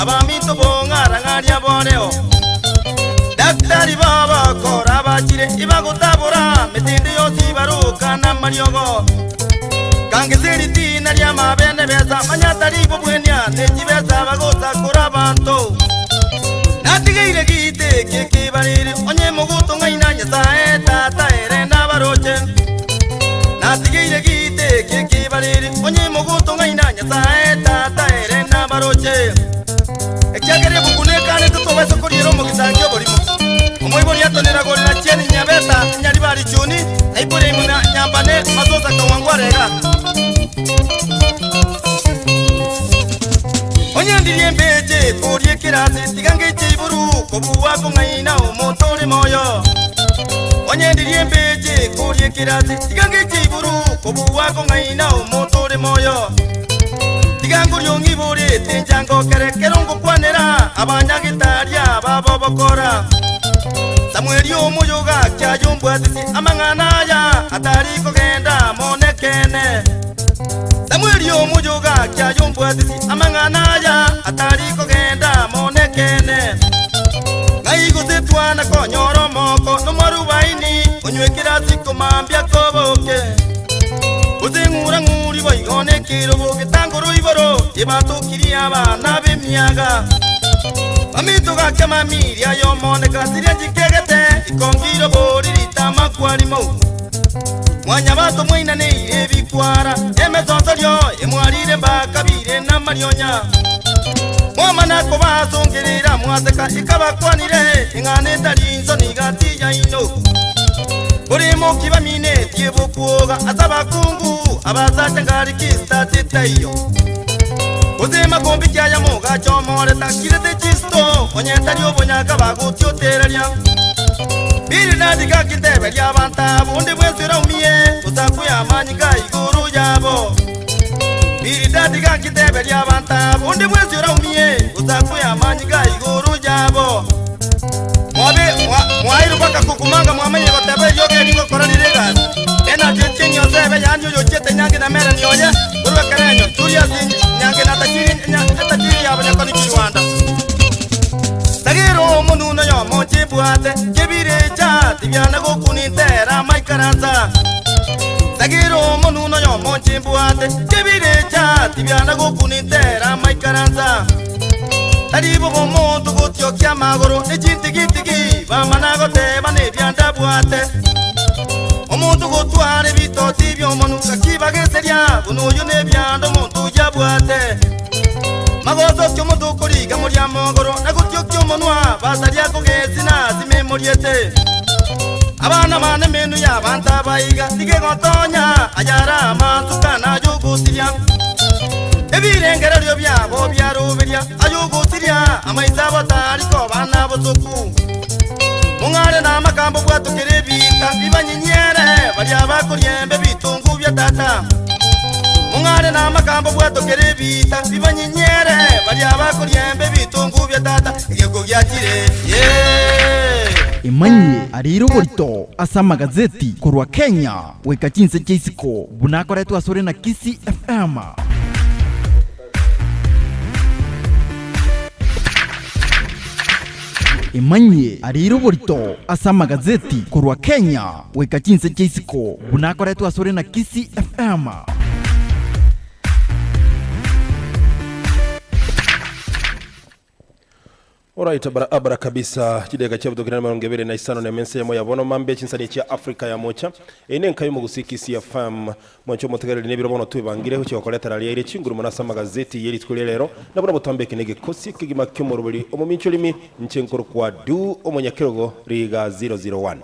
Abaminto bong'arang'aria boreo. Daktari b'abakora bachire ibagotabora, metende yonsi ibaroka namariogo. Kangese ritina ri'amabene besa, manya tari bobwenia, ne chibesa bagosakora abanto. Natigeire gite eke kebarire, onye mogotong'aina Nyasae Tata ere nabaroche. Natigeire gite eke kebarire, onye mogotong'aina Nyasae Tata ere nabaroche. Ekiagera ebuku nekanete tobaisa koriera omogisangio oborimo. Omoibori atonera gorera chieni Nyabeta, Nyaribari Chuni, na Iburaimu na Nyambane, Masosa Kawangware iga. Onye ndirie mbeche ekoria ekerase, tiga ngeche igoro kobua kong'aina omonto ore moyo. Onye ndirie mbeche ekoria ekerase, tiga ngeche igoro kobua kong'aina omonto ore moyo. Tiga ngorie ong'ibore, tincha ngokere ekero ngokwanera abanyagitari aba b'obokora. Samweli omoyoga akia ombwatisi amang'ana aya atari kogenda amo nekeene. Samweli omoyoga akia ombwatisi amang'ana aya atari kogenda amo nekeene. Ng'ai gose twana konyora omoko nomwarubaini onywekere ase komambia koboke? Gose ng'ura-ng'uri boigo nekerogo getangoro igoro ebatokirie abana b'emiaga. Baminto gaki amamiria y'omoneka siria nchikegete ikongiro bori ritama kwarimo. Mwanyabato mwainaneire ebikwara emesonsorio emwarire mbakabire namarionya. Mwamana kobasongerera mwaseka ikabakwanire ing'ana etari nsoni gati yaino. Bori mokibaminetie bokwoga ase abakungu abasacha ngari kisitati taiyo. Gose makombi kiaya mogachomoreta kirete chisto onye tari obonyaka bagotiotereria. Biridadi gakiteberia abanto abo onde bwensi oraumie gosakuya amanyinga igoro yabo. Biridadi gakiteberia abanto abo onde bwensi oraumie gosakuya amanyinga igoro yabo. Mwabe mwairwe mpaka kukumanga mwamenye goteba eriogi eri ngokora rire egasi. Enacho echieng'i osebe yaani oyochiete nyange na Melanie oye korwa ekerenyo Julius Nyange na Tachiri Tachiri ya Banyakoni Kirwanda. Tagera omonuno yomo chibwate kebirecha tibiana gokunintera maikaransa. Tagera omonuno yomo chimbwate kebirecha tibiana gokunintera maikaransa. Tari bobe omonto gotiokia amagoro ne chintigitigi bamana goteba nebiandabwate. Omonto gotwara ebitoti bi'omonu gaki bageseria buna oyo nebianda omonto oyabwate. Magoso ki omonto okoriga moria amagoro na gotiokia omonwa basaria kogesi na asime emoriete. Abana bane menu y'abanto abaiga tige gotonya ayara amatuka na ayogosiria. Ebirengererio biabo biaroberia ayogosiria amaiso abo tari koba na bosoku. Mong'are na amakambo bwatukire ebita bibanyinyere baria bakoriembe bitungu bia tata. Mong'are na amakambo bwatukire ebita bibanyinyere baria bakoriembe bitungu bia tata. Egeko giachire yeah. Emanyie arire oborito ase amagazeti korwa Kenya goika chinse chia isiko buna akoretwe asore na Kisii FM. Emanyie arire oborito ase amagazeti korwa Kenya goika chinse chia isiko buna akoretwe asore na Kisii FM. Alright, barabara kabisa chideka chia butokera mirongo ebere na isano na emensa yamo ya bono mambe chinsani chia Africa ya mocha eye nenka y'omogusii Kisii FM mwancho omotegereri nebiro bono twebangire gochia gokoretera riaire chinguru mono ase amagazeti ye rituko ria rero na buna botambe eke negekosi ekegima ki'omoroberi omominchorimi inche nkorokwa Du omonyakerogo riga 001.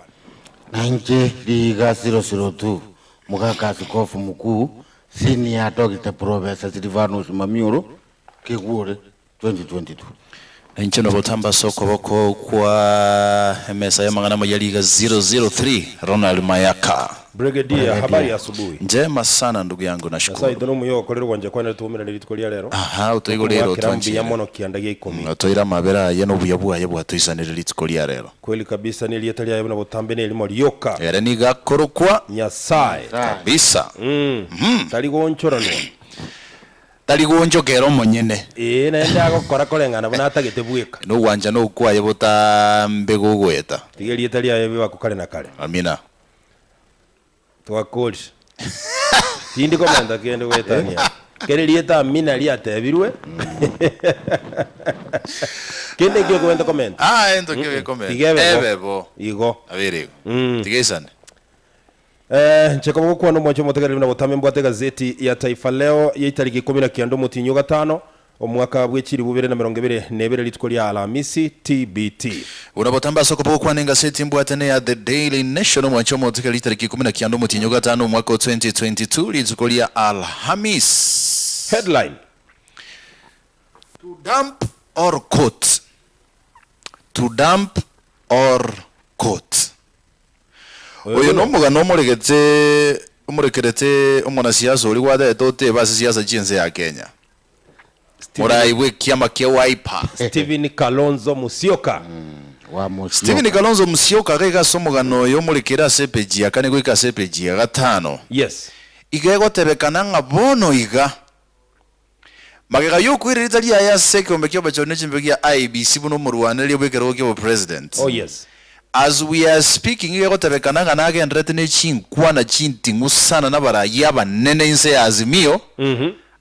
Na inche riga 002 mogaka Askofu Mkuu Senior Doctor Professor Silvanus Mamioro Kegwore 2022. Na inche nogotamba ase okoboko kwa emesa y'amang'ana amaya Liga 003 Ronald Mayaka. Brigadier, habari ya asubuhi. Njema sana ndugu yangu Nyasaye nashukuru. oito nomuya ogokorera ogwancha kwane twaumerane rituko ria rero. Aha, otoigorere Tokomoakera mbuya otwanchire. mono kianda gia ikomi. Otoire amabera aye na obuya bwaye bwatoisanire rituko ria rero. Kweli kabisa nerieta riaye buna botambe nerimo rioka. Ere nigo akorokwa Nyasaye. kabisa. Tari goonchoranwa. Tari goonchoka ere omonyene. Ee, naende agokora koreng'ana buna atagete bweka. Na ogwanchana okwo kwaye botambe gogoeta. Tiga erieta riaye ribakwe kare na kare. Amina. Twakorire. Tindi komenta kende goetania. Kere erieta Amina riatebirwe. Kende nkio okobenta komenta. Aa ento ki ogekomenta? Tiga ebe bo. Ebe bo. Igo. Nabere igo. Tiga eisane. Eh, inche koba gokwana omwancho omotegereri buna botambe mbwate egazeti ya Taifa Leo ya itariki ikomi na kianda omotienyi o gatano omwaka bwe chilifu bibere na emerongo ebere na ebere rituko ria Alamisi, TBT. Buna botambe ase okoba gokwana engaseti mbwate neya The Daily Nation omwancho omotegereri itariki ikomi na kianda omotienyi o gatano omwaka o 2022 rituko ria Alhamis. Headline. To dump or court? To dump or court? Oyo nomogano omoregete omorekerete omwanasiasa oria gwatebete otebe ase siasa chi'ense ya Kenya. Morai bw'ekiama kia Wiper. Stephen Kalonzo Musyoka. Wa Musyoka. Stephen Kalonzo Musyoka gaiga ase omogano oyo omorekere ase epeji ya kane goika ase epeji ya gatano. Yes. Iga egotebekana ng'a bono iga, magega y'okoira erieta riaye ase ekeombe ki'obachori ne chimbebe gia IEBC buna omorwanereria bw'ekerogo ki'obopresident. Oh yes. As we are speaking iga egotebekana ng'a nagendererete ne chinkwana chinting'u sana nabarayia abanene inse ya Azimio,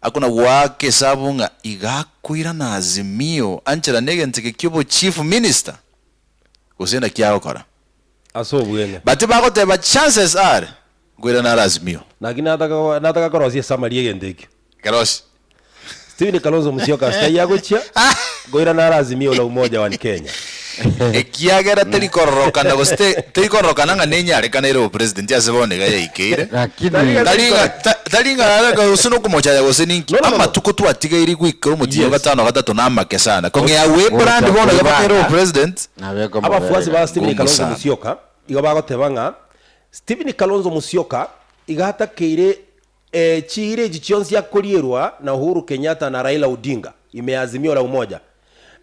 akona goaka esabu ng'a iga akoirana Azimio ancherane egento eke ki'obo chief minister gose naki agokora. Ase obweng'e. But bagoteba chances are nkoirana are Azimio. Naki nataka nataka korosia esummary y'egento ekio. Kerosi. Stephen Kalonzo Musyoka ase agochia nkoirana are Azimio la Umoja One Kenya. Ekiagera teri kororokana gose te teri kororokana ng'a nenyarekana ere obopresident ase bono iga yaikeire. Lakini Tari ng'a ta tari ng'a are gose nokomochaya gose ninki. No, no, no, no. Amatuko twatigairi goikera omotienyi o Yes. gatano gatato namake sana. Kong'ea we brand bono iga baka ere obopresident. Abafuasi ba Stephen Ngumu Kalonzo sana. Musyoka igo bagoteba ng'a Stephen Kalonzo Musyoka iga atakeire eh, chiira echi chionsi akorierwa na Uhuru Kenyatta na Raila Odinga ime ya Azimio la Umoja.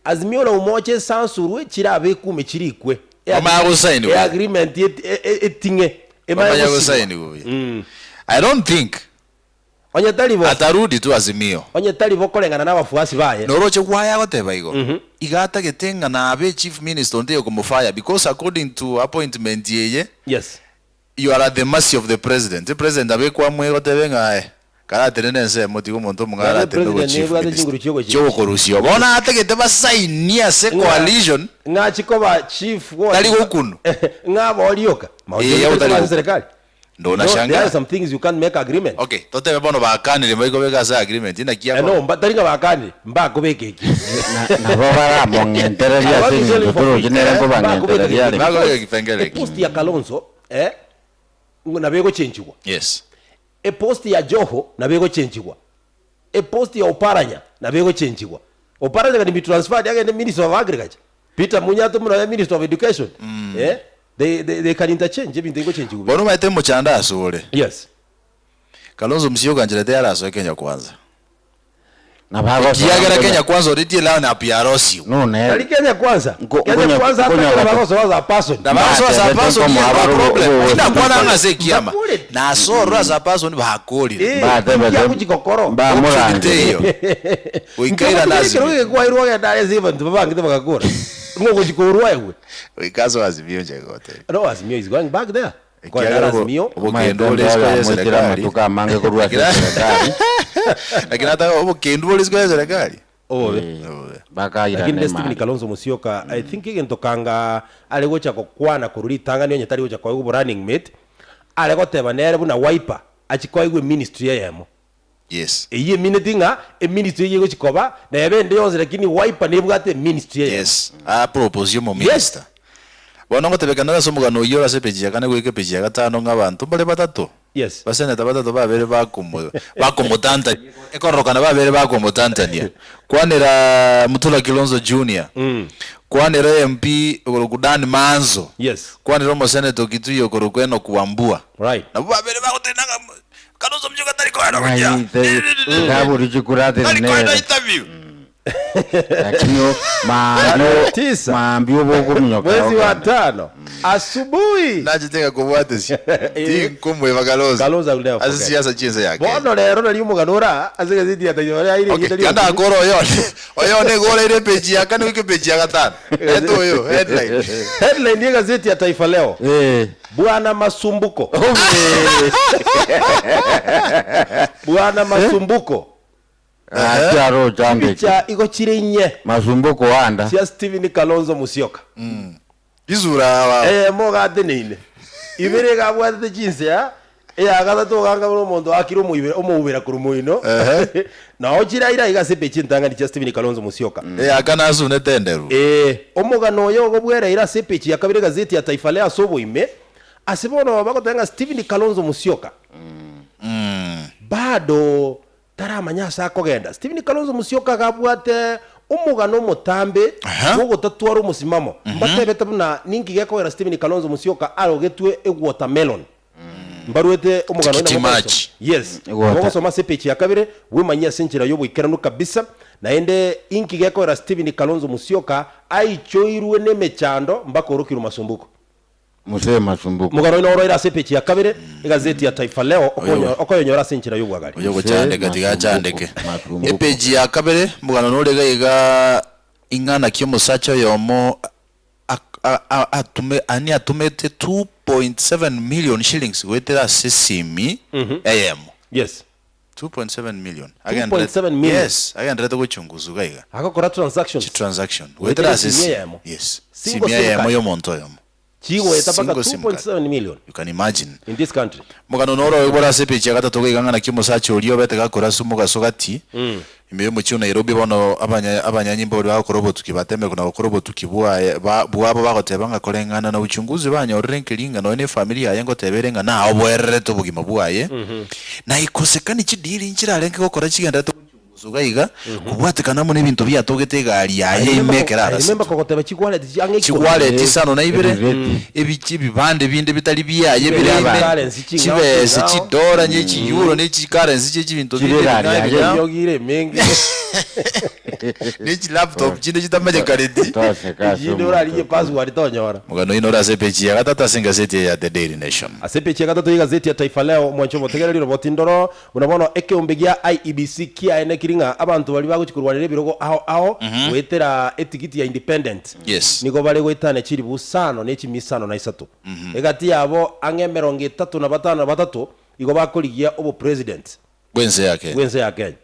Azimio la Umoja esansurwe chirabe ekume chirikwe. E Bamanya gosaini e buya. agreement et- e- e- eting'e emanye Bamanya gosigwa. gosaini buya. I don't think Onye tari bo, atarudi tu Azimio. onye tari bo koreng'ana nabafuasi baye. Noroche gwaya agoteba igo, iga atagete ng'a nabe chief minister onde okomofire because according to appointment eye, Yes. you are at the mercy of the president. President abekwe amwe gotebe ng'a aye karatenene ensemo tiga omonto omong'ao Naende aratenene obo president chief nebwate minister. chinguru chiogochia. Chiogokorusia. Bono atagete basainie ase coalition Ng'a chikoba chief what? tari gokunu. Ng'a borioka. Eh, yao tari gokunu. serikali. Ndo No, there are nashangaa. some things you can't make agreement. Okay, totebe bono bakanire mbaikobeka ase agreement inaki Eh, yako. no, mba tari ng'a bakanire, mbakobeka eki. nabo baramong'entereria ase eng'encho toroche nere nkobang'entereria are. Bakobeka kipengele eki. Epost ya Kalonzo eh, nabo egochenchigwa. Yes. Epost ya Joho nabo egochenchigwa. Epost ya Oparanya nabo egochenchigwa. Oparanya can be transferred agende Minister of Agriculture. Peter Munya atomwe nonya Minister of Education. Eh, they, they, they can interchange ebinto egochenchigwa. Bono omanyete mochando asore. Yes. Kalonzo Musyoka nchera tayarasoe Kenya Kwanza. Nabo agosoa Ekiagera nkonya- Kenya Kwanza already line up yarosiwe. None Tari Kenya Kwanza. Nko- Kenya nkonya- Kwanza nkonya hata gato. bagosoa as a person. Na bagosoa as a Mbatebete person nkomoa no baroro- problem. obo- Tinakwana ng'a ase ekiama. Mbakureti. Nasorora as a person bakorire. Eh, Mbatebete- kiagochigokoro. mbamorangerie. Teiyo. Goika ira Ekero na gekwairwe ogenda are ase abanto babangete bagakora. Ng'o ogochi korwa aigwe. Goika ase Azimio nche gotebia. No, Azimio is going back there. Kore Ekiagera naro obo- Azimio. obokendu bore isiko ya Omanyete serikali. amatuko amange korwa ase serikali. Lakini hata obokendu bore isiko ya serikali. Obobe. Obobe. Bakairana Lakini nde Stephen emali. Kalonzo Musyoka, I think egento kanga are gocha gokwana korwa ritang'ani onye tari gocha koegwa obo running mate, are goteba nere buna Wiper achi koegwa eministry eyemo. Yes. Eyio emineti ng'a eministry eyio egochi koba nebe ende yonsi lakini Wiper nebwate eministry eyemo. Yes. A propose omo minister. Bono ngotebekana ase omogano oyio ore ase epeji ya kane goika epeji ya gatano ng'a abanto mbare batato. Yes. Baseneta batato babere bakomo bakomotantania ekororokana babere bakomotantania. Kwanera Mutula Kilonzo Junior. Kwanera MP okorokwa Dan Maanzo. Yes. Kwanera omoseneta o Kitui okorokwa Enock Wambua. Right. Nabwo babere bagoteba ng'a Kalonzo Musyoka tari koenda gochia. Ng'ai tabori chikura Tari koenda nere. interview. Lakini maambio Tisa. maambio bokominyoka Mwezi wa tano. Asubuhi. Nachete ngakobwatesia. Tinkomoeba Kalonzo. Kalonzo I will never Ase forget. siasa chiense ya Kenya. Bono rero nari omogano ora ase egazeti ya Taifa Leo aire Okay, erieta tiga riokubi. ndakore oyone. Oyone igo oraire epeji ya kane goika epeji ya gatano. Leta oyo, headline. Headline ya egazeti ya Taifa Leo. Eh. Bwana Masumbuko. Bwana Masumbuko. Achiaro ochandeke. Chipicha igo chire inye Masumbuko anda. chia Stephen Kalonzo Musyoka. Risura aba. Eyemo ogateneine, ibere iga abwatete chinsea, eya gatato oganga buna omonto oakire omoibera omoubera korwa moino, nao chire aire aiga ase epeji entang'ani chia Stephen Kalonzo Musyoka. Eya kane asunete enderu. Ee, omogano oyo ogo bwereire ase epeji ya kabere egazeti ya Taifa Leo ase oboime, ase bono bagoteba ng'a Stephen Kalonzo Musyoka bado Taramanya ase akogenda. Stephen Kalonzo Musyoka iga abwate omogano omotambe Aha. bw'ogotatwara omosimamo. Mbatebete buna ninki gekogera Stephen Kalonzo Musyoka arogetwe ewatermelon. Mbaruete omogano oyo Tikiti nabo okosoma. maji. Yes. Ewater. Nabo ogosoma ase epeji ya kabere bwemanyie ase enchera y'oboikeranu kabisa. Naende inki gekogera Stephen Kalonzo Musyoka aichoirwe nemechando mpaka orokirwe masumbuko. Mosee masumbuko. Omogano oino oroire ase epeji ya kabere, egazeti ya Taifa Leo, okonyo- okoyonyora ase enchera y'obwagare. Oyo gochandeka tiga achandeke. Masumbuko. Epeji ya kabere omogano nore iga iga ing'ana ki omosacha oyomo ak- a- a- atume ani atumete 2.7 million shillings goetera ase esimi eyemo. Yes. 2.7 million. 2.7 million. Yes, agenderete gochunguza iga iga. Agokora transactions. Chi transaction. Goetera Goetera ase esimi esimi. eyemo. Yes. Single Simi sim eyemo card. y'omonto oyomo. Chigoeta mpaka Single sim card. 2.7 million You can imagine. in this country. Omogano noro oyo bore ase epeji ya gatato iga ng'a naki omosacha oria obete gakora ase omogaso gati ime y'omochie o Nairobi bono abanya abanyanyimbo baria bagokora obotuki batemerwe na gokora obotuki bwaye ba bwabo bagoteba ng'a koreng'ana na uchunguzi banyorire nkeri ng'a nonya na efamiri yaye ngoteba ere ng'a naoboererete obogima bwaye na ikosekani chideal nchirarenge gokora chigenderete Gosuga iga, kobwatekana amo nebinto biatogete egari yaye ime ekero I remember arasete. kogoteba chigwaleti chi ang'e ikomi. Chigwaleti isano na ibere, Ebireti. ebichi ebibande binde bitari biaye bire Chibere ime, currency ching'ao chibese, ching'ao. chidora, nye chiyuro, ne chicurrency chie chibinto Chire binde egari ebing'ao yaye. ebing'ao, Eriogi ire emenge. ne chilaptop chinde chitamenyekaneti. Toseka ase Chinde omonto. orarigie password tonyora. Omogano oino ore ase epeji ya gatato ase engaseti eye ya The Daily Nation. Ase epeji ya gatato y'egazeti ya Taifa Leo, omwancho omotegereri roboti ndoro Buna bono ekeombe gia IEBC kiaenekiri ng'a abanto baria bagochia korwanera ebirogo ao ao goetera etigiti ya independent Yes. nigo bare goetania chiribu isano ne chimia isano na isato. Egati yabo ang'e emerongo etato na batano na batato igo bakorigia obopresident Bw'ense ya Kenya. bw'ense ya Kenya.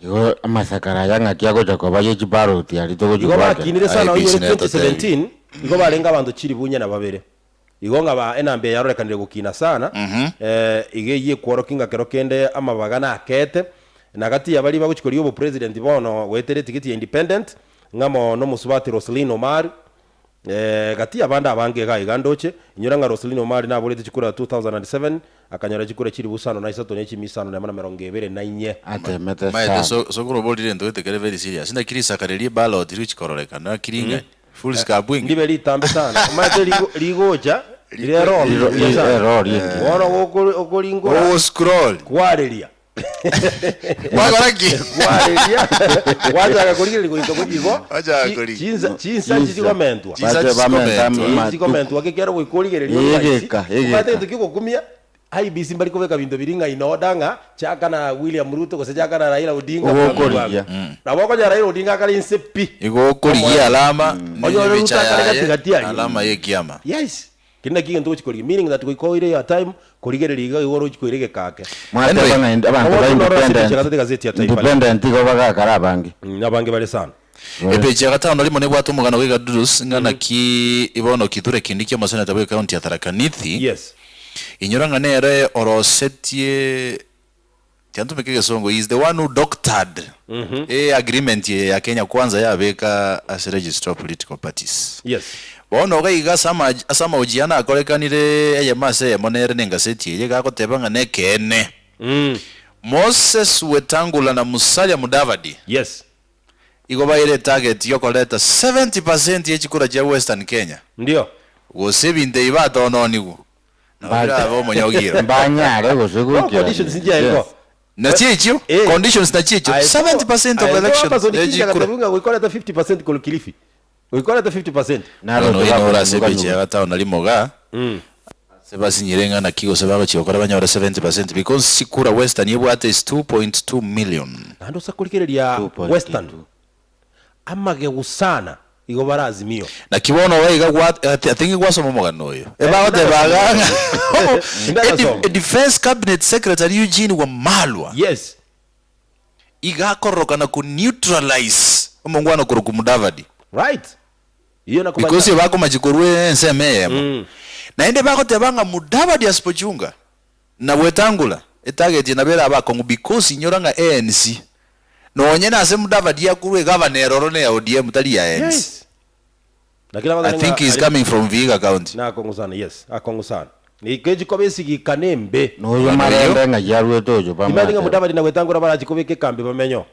Igo amasakara aya ng'aki agocha koba ye chiparoti aria togochi Igo goakera. bakinire sana IEBC oinyore nere totebie. 2017 igo barenge abanto chiribu inye na babere. Igo ng'aba enamba eye yarorekanire gokina sana, iga eyio ekworokia ng'a kero kende amabaga nakete, na gati ya baria bagochia korigia obopresident bono goetera etigiti ya independent, ng'amo nomosubati Roselyn Omari, gati y'abande abange iga iga ndoche, inyora ng'a Roselyn Omari naborete chikura 2007, akanyora chikura chilifu isano na isato ne chimia isano nemo na emerongo ebere na inye. Atemete Maete sana. so sokoro oborire ntogete kere very serious naki risaka riria ebalot rigochi kororekana naki ring'ani full scab inge Ndibe ritambe sana. Omanyete rigo- rigocha rire erori Riro- buya sana. erori engiya. Bono goko- okoringora Ogoscroll. kwareria. Kwakora ki? Kwareria. Gwachaka korigereria goika ko- igo. Gwachaka chi- korigereria. Chinsa chinsa Chinsa. chikomentwa. Chinsa Bache bamenta chikomentwa. amatuko. Chikomentwa gekero goika origereria Egeka, egeka. Omanyete egento kiogokumia IEBC mbari kobeka binto biria ng'a in order ng'a chaka na William Ruto gose chaka na Raila Odinga Ogokorigia. bwango bwango. Nabo okonyora Raila Odinga akare inse pi. Igo okorigia alama Onyore ne Ruto ebicha akare yaye gati gati aria. alama ye ekiama. Yes. Keri nakio egento ogochi korigia meaning that goika oire your time korigereria iga igo orochi koira egeka ake. Mwateba Anyway, ng'a inde- abanto ba Obotu noro ase independent ebicha gatete gazeti ya Taifa Leo. independent igo bagakara abange. Abange bare sana. Epeji ya gatano rimo nebwate omogano bwa Egadurus ng'a naki bono Kithure Kindiki omoseneta bwe county ya Tharaka Nithi Yes. Inyora ng'a nere orosetie tiantumeka egesongo he is the one who doctored e agreement eye ya Kenya Kwanza yabeka ase registrar of political parties. Yes. Bono iga iga ase ama ase amahojiano akorekanire eyemo ase eyemo nere na engaseti eye iga agoteba ng'a nekeene Moses Wetangula na Musalia Mudavadi Yes. Igo baire etarget yokoreta 70% ye chikura chia Western Kenya. Ndio. Gose ebinto ebi batononigwe nabo birabe omonyogiro. Mbanyare gose No goikera. conditions nchiaye ko. Nachio echio, Eh. conditions nachio echio, 70% of elections ye chikura. Goikoreta 50% korwa Kilifi. Goika orete 50%. Naro Bono oyo nore ase tibakonyuga epeji ya nyuga. gatano na rimo igaa, ase basinyire ng'a naki gose bagochia gokora banyore 70% because chikura Western ebwate is 2.2 million. Naende ose korigereria 2.2. Western, amagegu sana igo bare Azimio. Naki bono iga iga gwa I think gwasoma omogano oyo. Ebagoteba iga ng'a Tindasoma. a defence cabinet secretary Eugene Wamalwa Yes. iga akororokana ko neutralize omongwana okorokwa Mudavadi. Right. Iyo nakomanya. Because ebakomachi korwa ensemo eyemo. Naende bagoteba ng'a Mudavadi asipochunga na Wetangula etarget nabo erabe akong'u because inyora ng'a ANC nonye nase Mudavadi akorwa egavana eroro neya ODM tari ya ANC. Yes. Lakini I abageni think ng'a he is ari- coming from Vihiga County. Nakong'u sana, yes, akong'u sana. Nigo echikoba esigikana embe. Noyo Omogano marembe oyio. ng'ai arwete oyo Timanyeti ng'a bamwateba. Mudavadi na Wetangula barachi kobeka ekambi bamenye oo.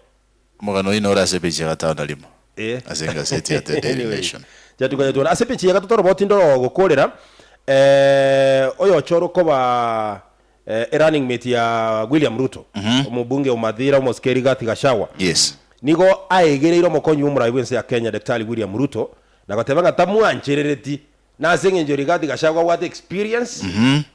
Omogano oyio nore ase epeji ya gatano na rimo Eh. ase engaseti ya The Daily Anyway, Nation. chatuka chatuana. Ase epeji ya gatato roboti ndoro gokorera eh, oyochorwa koba eh, erunning mate ya William Ruto omobunge o Mathira omosike Rigathi Gachagua Yes. nigo aegereire omokonyi bw'omorai bw'ense ya Kenya Daktari William Ruto na goteba ng'a tamwancherereti nase eng'encho Rigathi Gachagua abwate experience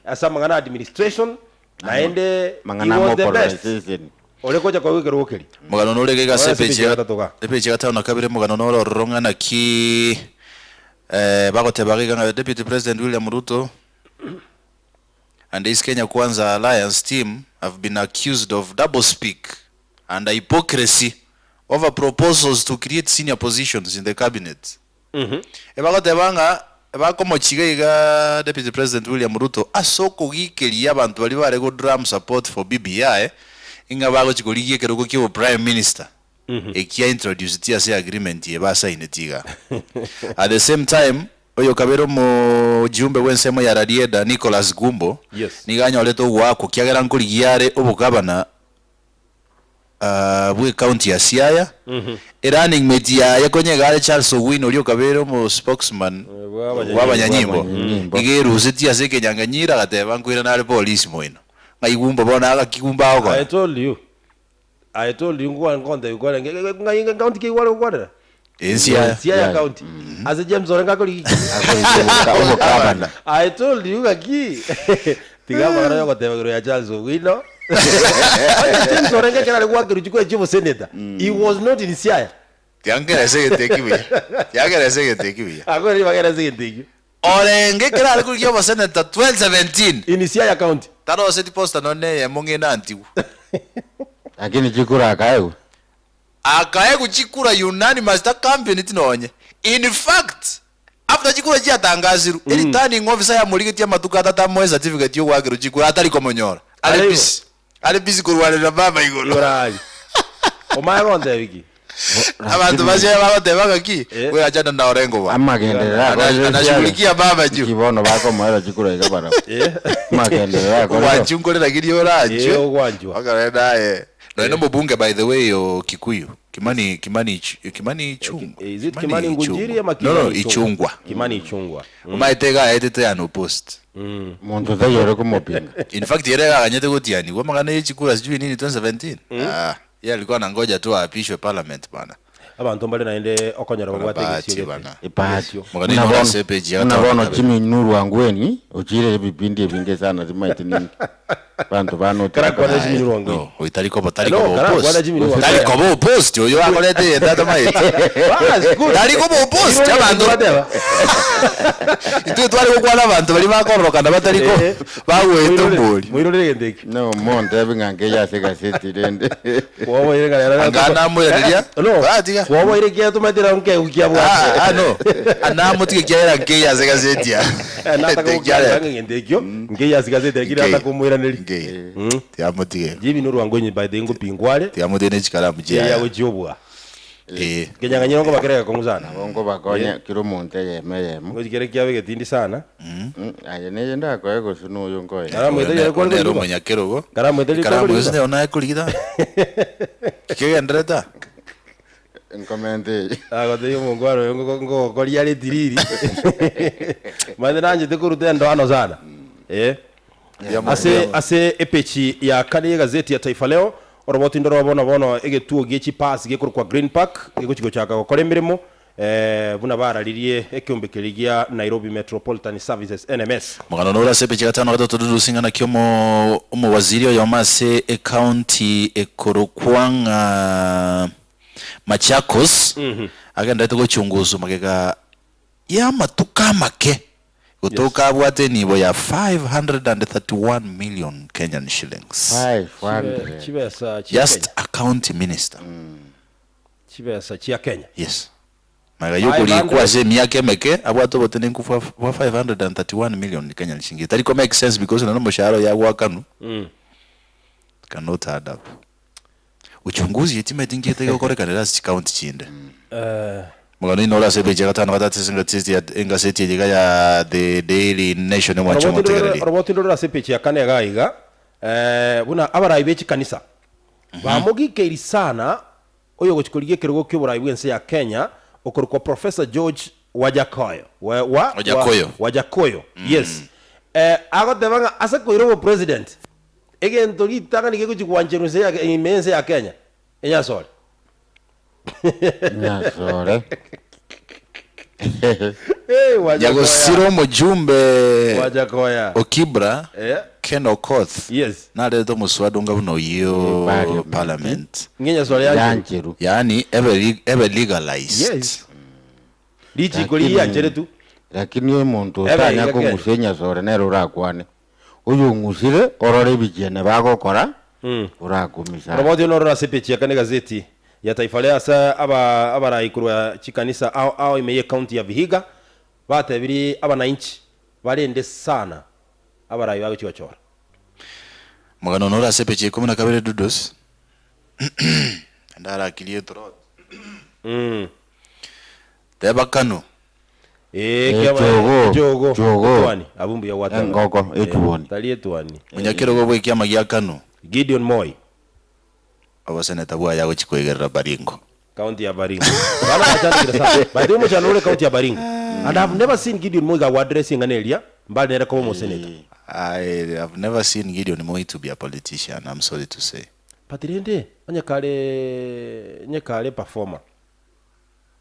ase amang'ana a administration naende he Mang'ana was the best mopolization. ore gocha koigwa ekerogo keria. Omogano nore iga ase Ore ase epeji epeji ya gatato iga. epeji ya gatano na kabere omogano nore ororo ng'a naki eh, bagoteba iga ng'a Deputy President William Ruto and his Kenya Kwanza Alliance team have been accused of double speak and hypocrisy over proposals to create senior positions in the cabinet. Ebagoteba ng'a bakomochiga iga Deputy President William Ruto ase okogikeria abanto baria bare go drum support for BBI ing'a bagochi korigia ekerogo kia obo Prime Minister ekia introduced ase agreement eye basaineti igaa. At the same time Oyo kabere omojumbe bw'ensemo ya Rarieda, Nicholas Gumbo, Yes. nigo anyorete ogoakwa kiagera nkorigia are obogabana bw'ecounty ya Siaya. Erunning mate yaye konya iga are Charles Owino oria okabere omo spokesman bw'abanyanyimbo Bw'abanyanyimbo. iga erusetie ase ekenyanganyiro agateba nkoirana are polisi moino. Ng'ai Gumbo bono agaki Gumbo agokora? I told you. I told you ngwa ngonte gukora ng'ai ng'a county ki gware gokwanera? Ensiaya. Siaya county. Ase James Orengo akori Obokabana. I told you ng'aki tiga amang'ana ya ogoteba igoro ya Charles Owino. Onye James Orengo ekero are goakerwa chikura chia oboseneta, he was not in Siaya. Tiangeresa egento ekio buya. Tiangeresa egento ekio buya. Akore ribaga ere ase egento ekio. Orenge ekero are korigia oboseneta 2017. In Siaya County. Taroseti poster nonye neyemo ng'ende antigwe. Lakini chikura akaegwa. Akaegwa chikura unanimous takampeneti nonye. In fact, after chikura chiatangasirwe, ereturning officer yamorigetie amatuko atato amoe certificate yogoakerwa chikura atari komonyora. Are Araibo. busy. Are busy korwanerera baba igoro. Igoro aria. Omanye gontebia ki? Abanto basia bagoteba ng'aki, Eh. wewe achana na Orengo bwana. Amagenderero Ana- akorire Anashughulikia baba juu. Ki bono bakomoera chikura iga barabwo. Eh. Amagenderero akorire. Ogwanchwa nkoreragirie oranchwe. Eh, ogwanchwa. Okore naye. Nonya na omobunge by the way o Kikuyu, Kimani Kimani Ichu- Kimani Ichung'wa. Is it Kimani Ngunjiri ama No, no, Kimani Ichung'wa. Kimani Ichung'wa. Omaete iga aetete unopposed. Monto taiyo ore komopinga. In fact ere iga aganyete gotianigwa amang'ana ye chikura sijui nini 2017. Ah, ye alikuwa anangoja tu aapishwe parliament bana. Abanto mbare naende okonyora babwate Bahati egesio gete. bana. Ebahati. Egesio. Mogani Buna nore bono- ase epage ya buna gatano bono na kabere. Jimmy Nuru Angweni ochire ebipindi ebinge sana timaeti ninki. Banto banotire Karakwana kabisa. Jimmy Nuru Angweni. No, oyo tari koba tari No, koba karakwana opposed. Jimmy Nuru Tari Angweni. koba opposed oyo akorete egento atamaeti. Bas, good. Tari koba opposed Igo abanto. bateba. Intwe tware gokwana abanto baria bakororokana batari ko Eh. bagwete ombori. Moirorere egento ekio. No montebi ng'a nkeiyo ase egaseti rende. Kwoboire ng'a rero Anga namoiraneria. No. Ah, tiga. Kwoboire kia tomaetera nkegu kia Ah, bwate. ah, no. Anamotige kiagera nkeiyo ase egaseti ya. Nataka gokwana ng'egento ekio nkeiyo ase gaseti lakini Nkeiyo. nataka komoiraneria. Nkeiyo. Tiamotige. Jimmy Nuru Angwenyi by the way ngopingwa are. Tiamotige ne chikaramu Chiria chiaye. gochiobua. Eh. Kenyang'anyiro nkobakera gekong'u sana. Nabo nkobakonya kera omonto eyemo eyemo. Ngochi kere kiabe getindi sana. Aye neye ndakoe gose noyo nkoe. Karamu etari ere kware Onere korigiwa. omonyakerogo. Karamu etari Karamu kware gose korigiwa. nero naye korigita. Kegenderete aa. Nkomente eye. Agotebia omongwana oyo ngo- ngogokoria are etiriri. Manye nanchete koruta endoano sana. Eh. Ase ase epechi ya kane y'egazeti ya Taifa Leo, oroboti ndoro bono bono egetuo gie chipasi gekorokwa Green Park gegochi gochaka gokora emeremo. Buna bararirie ekeombe keria gia Nairobi Metropolitan Services, NMS. Omogano nore ase epeji ya gatano na gatato Dudusi ng'a naki omo omowaziri oyomo ase ecounty ekorokwa ng'a Machakos agenderete gochunguswa magega y'amatuko amake gotoka abwate enibo ya 531 million Kenyan shillings. 500. Chibesa chia Just Kenya. a county minister. Chibesa chia Kenya. Yes. Magega y'okorikwa ase emiaka emeke, abwate obotenenku bwa bwa 531 million Kenyan shillings. Etari ko make sense because nonye omoshahara oye agoakanwa, cannot add up. Uchunguzi etimeti nki etegokorekanera ase chicounty chinde. Omogano oino ore ase epeji ya gatano gatato ase engaseti ya engaseti eye iga ya The Daily Nation omwanche omotegereri. Oroboti ndorore ase epeji ya kane iga iga, buna abarai be chikanisa bamogikeiri sana Oyogochia korigia ekerogo ki'oborai bw'ense ya Kenya okorokwa Professor George Wajakoyo, wa, wa, Wajakoyo. wa, Wajakoyo, yes. Eh, agoteba ng'a ase koira obopresident, egento ritang'ani gegochia gwancherwa ense ya ime y'ense ya Kenya, enyasore. Nyasore. Hey, Wajakoya. Nyagosira omojumbe Wajakoya. o Kibra, Eh. Ken Okoth, Yes. narete omoswada onga buna oyio Eh, parliament. parliament. Ng'enyasore yancherwe. Yancheru. Yaani ebe ebe legalized. Yes. Richiko riyancheretwe. Lakini omonto Ebe otanya iga Kenya. kong'usa enyasore nere orakwane. Oyong'usire orore ebichiene bagokora, orakumisa. Oroboti nororo ase epeji ya kane egazeti ya Taifa Leo ase aba abarai korwa chikanisa ao ao ime y'ecounty ya Vihiga batebirie abanainchi barende sana abarai bagochia gochora. Omogano noro ase epeji ya ikomi na kabere Dudos ndarakirie etrot. Teba kanu. Ee, Eh, kiaba chogo, echogo, chogo. etuani. Abwo mbuya gwateba. Engoko, Eh, etuoni. tari etuani. Omonyakerogo bw'ekiama gia Kanu. Gideon Moi. Oboseneta bwaye agochia koigerera Baringo. County ya Baringo. Bana bachandekire sana. By the way omochando ore county ya Baringo. And I've never seen Gideon Moi gago address eng'ana eria, mbare nere koba omoseneta. I have never seen Gideon Moi to be a politician, I'm sorry to say. But rende, onye kare, onye kare performer.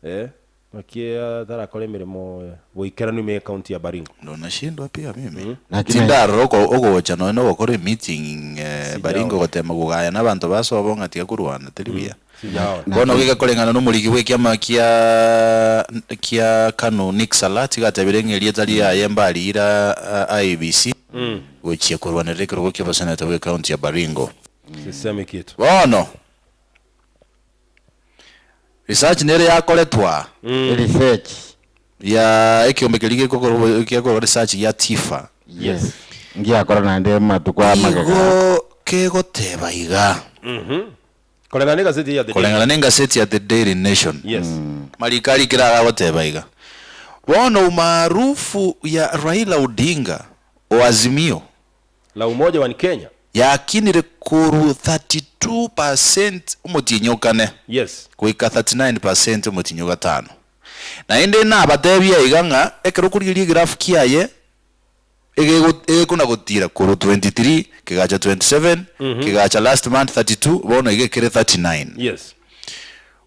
Eh, naki atarakora emeremo boikeranu ime y'ecounty ya Baringo. Ndo nashindwa pia mimi. Lakini- Tindarora oko ogocha nonya na ogokora emeeting Sijaona. Baringo gotema kogaya na abanto basobo ng'a tiga korwana teri buya. Sijaona. Bono goika koreng'ana na omoriki bw'ekiama kia kia Kanu Nick Salat iga atebire ng'a erieta riaye mbariira IEBC gochia korwanerera ekerogo ki'oboseneta bw'ecounty ya Baringo. Sisemi kitu. Bono Research nere yakoretwa Research. ya ekiombe keria gekokorwa gekorwa research gia TIFA. Yes. Ngiakora naende amatuko amagega. Igo kegoteba iga. Koreng'ana na egaseti ya The Daily. Koreng'ana na engaseti ya The Daily Nation. Yes. Mariko arikire iga agoteba iga, Bono umaarufu ya Raila Odinga o Azimio La Umoja One Kenya. Yakinire korwa 32 per cent omotienyi o kane Yes. goika 39 per cent omotienyi o gatano. Naende nabatebie iga ng'a ekero okorigereria egirafu kiaye egego egekona gotira korwa 23 kegacha 27 kegacha last month 32 bono iga ekere 39. Yes.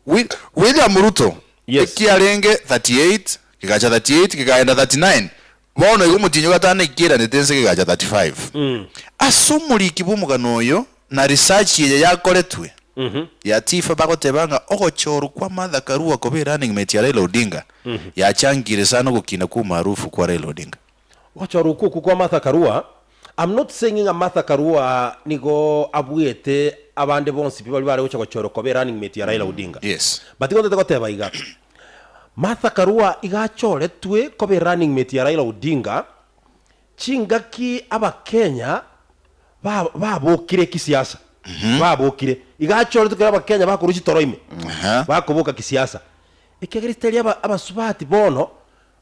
Wi William Ruto Yes. ekiarenge 38 kegacha 38 kekaenda 39 Bono igo omotienyi o gatano ekeranete ense kegacha 35. Ase omoriki bw'omogano oyo na research eye yakoretwe ya Tifa bagoteba ng'a ogochorwa kwa Martha Karua koba erunning mate ya Raila Odinga yachangire sana ogokina kwa umaarufu kwa Raila Odinga. Ogochorwa okwo okwo kwa Martha Karua, I'm not saying ng'a Martha Karua nigo abuete abande bonsi pi baria bare gocha gochorwa koba erunning mate ya Raila Odinga. Yes. But igo ntete goteba iga, Martha Karua iga achoretwe koba erunning mate ya Raila Odinga, chingaki abakenya ba babokire kisiasa, babokire. Iga achoretwe ekero abakenya bakorwa chitoro ime, Aha. bakoboka kisiasa. Ekiagera isitari aba abasubati bono